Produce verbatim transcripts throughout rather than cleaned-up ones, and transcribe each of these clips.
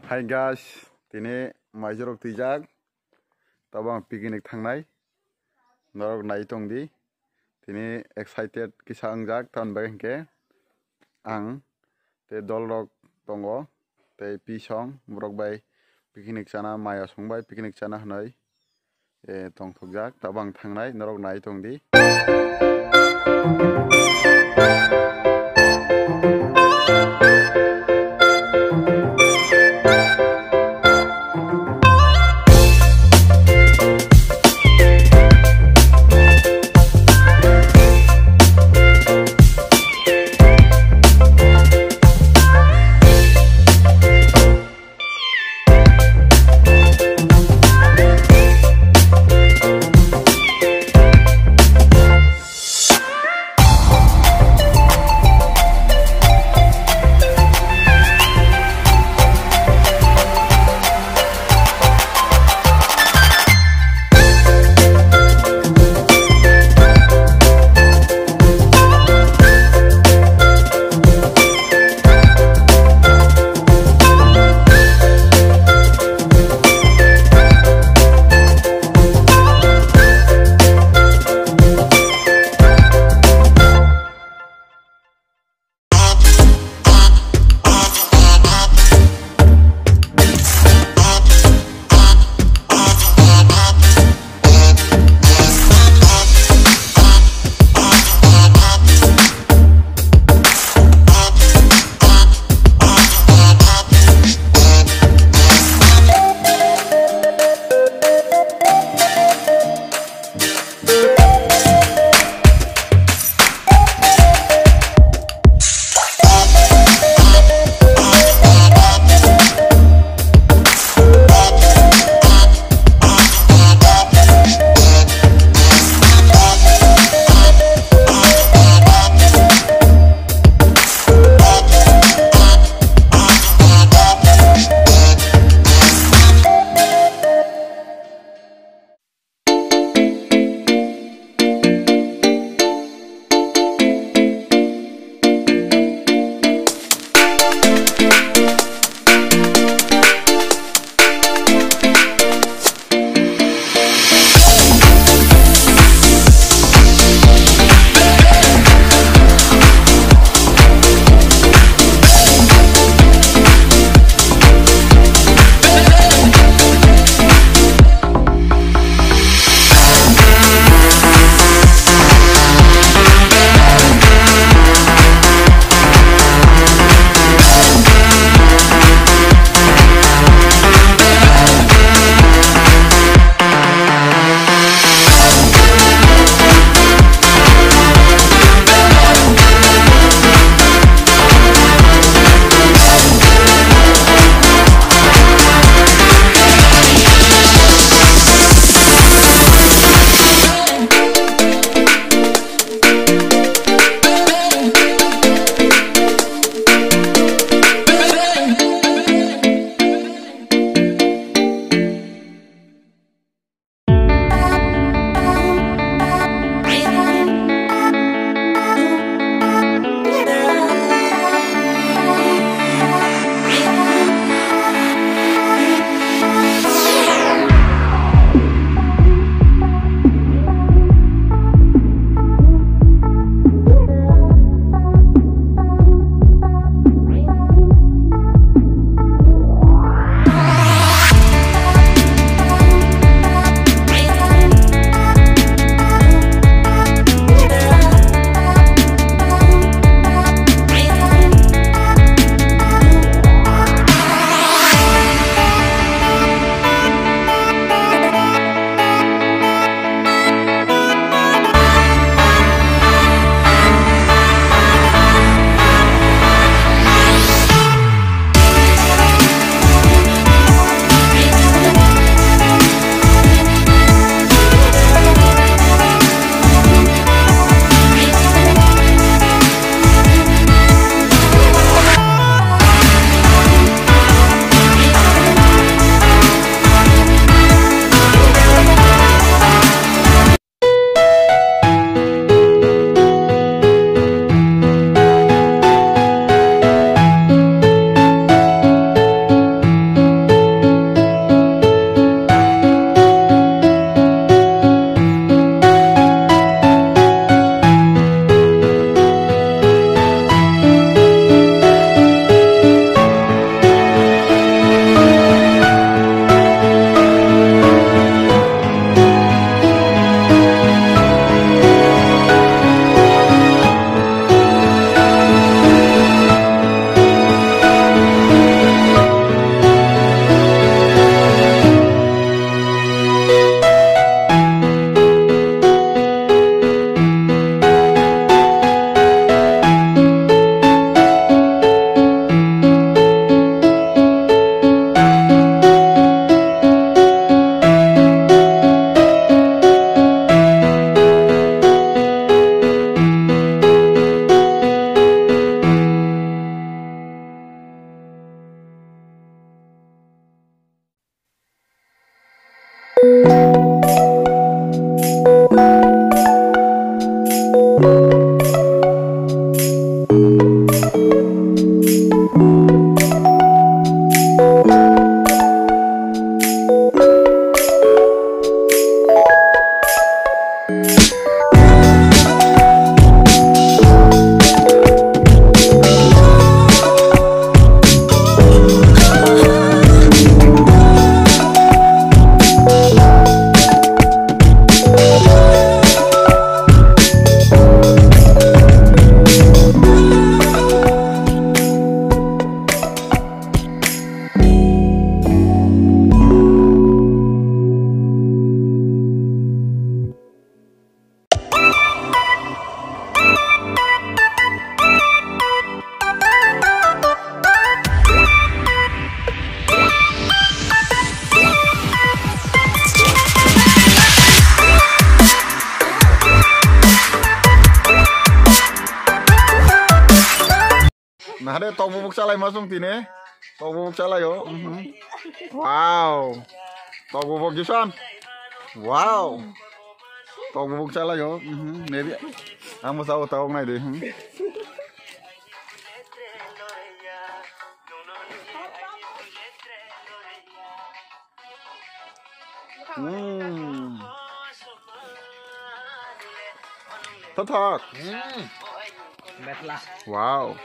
Hi guys, tini maijorok twijak, tabo ang picnic thangnai, norok nai tong di. Tini excited kisa wngjak, tamni bagwi hinkhe ang tei dolrok tongo, tei pisong borok bai picnic chana, maya song bai picnic chana hwnwi, eh, tongthokjak. Tabo ang thangnai, norok nai tong di. Ade tok bubuk chalai ma sung tine. Tok bubuk chalai o. Mhm. Wow. Tok bubuk gisan. Wow. Tok bubuk chalai o. Mhm. Maybe. Ang mo sao tok nai de. Mhm. Hmm. Thothok. Hmm. Betla. Wow.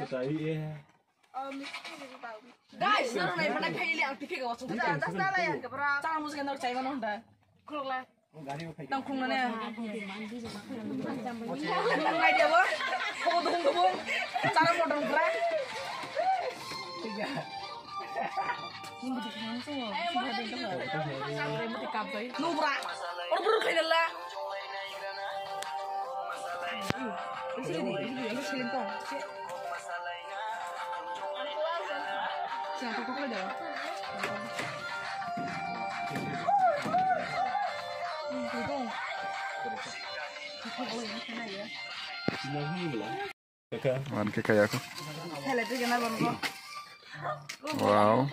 Guys, nang nai mana khaili ang tipi ga wasung. Chara musu nang chai mana honda. Khulokla. Nang khulokla ne. Nang nai dia bo. Ho dong dong. Chara mo dong bra. Nubra. Or buru khaidala. Wan khe kaya ko. Wow.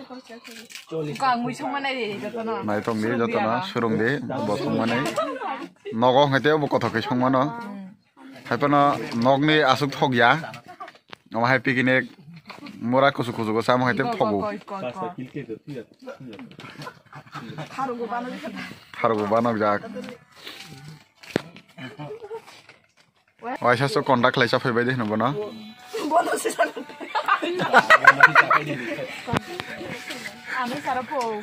Kang mui songma nai de jotono. Nai tong di jotono, surung di, bo songma nai. Nogo hwnkhe tei bo kothok khe songmano. Hai phano nokni aswk thok ya. Omo hai picnic mura kusu kusu go samo hai tei thogo. Koi, koi, koi. Tharugo banok jak. Waisa so contact khlaisa phaibai de hwnwi bono. Bono se san. Ami sara po.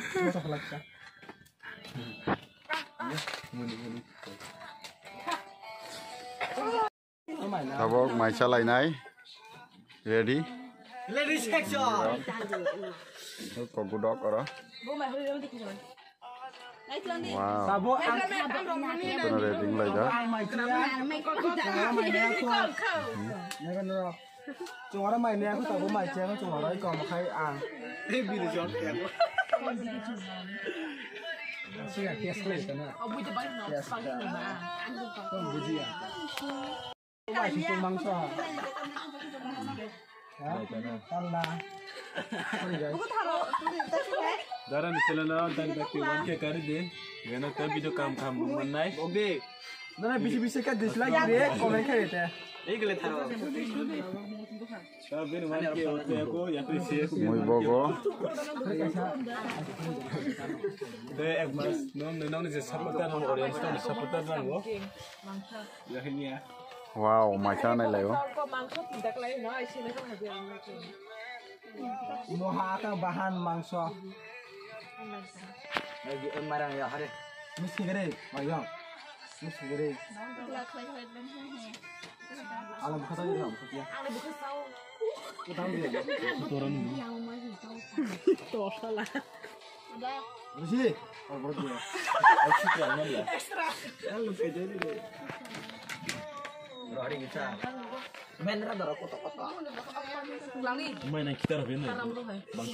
Tabok mai chalainai. Ready? Ladies section. Kok budok oro. Wow. Sabo ang, ito na ready lai da. Ang mai chiya. Ang mai chiya. Ang mai chiya. Chungara mai ne aku sabo mai chiya, chungara i kom khai ang. Ei biri jok ya. Siya test lai kana. Test. Tong bujiya. Mangso. Dara ni sila na dan bakti wan ke kari de. Gana ta video kam kam manai. Obe. Nana bisi bisi ka dislike re, comment kare te. Ei gele tharo. Ta ben wan ke ote ko ya pe se ko. Mui bogo. Te ek mas non non je supporter no audience no supporter rango. Wow, mai cha nai laio. Moha ka bahan mangso. Marang ya hare. Misigre, mayang. Misigre. Alam kata ya, alam kata ya. Alam kata ya. Kota ni. Torsala. Buji. Oh, bro dia. Extra. Extra. Lalu kerja ni. Rohari kita. Main rada rokok toko toko. Ulangi. Main yang kita rapi ni. Haram tu hai. Bang.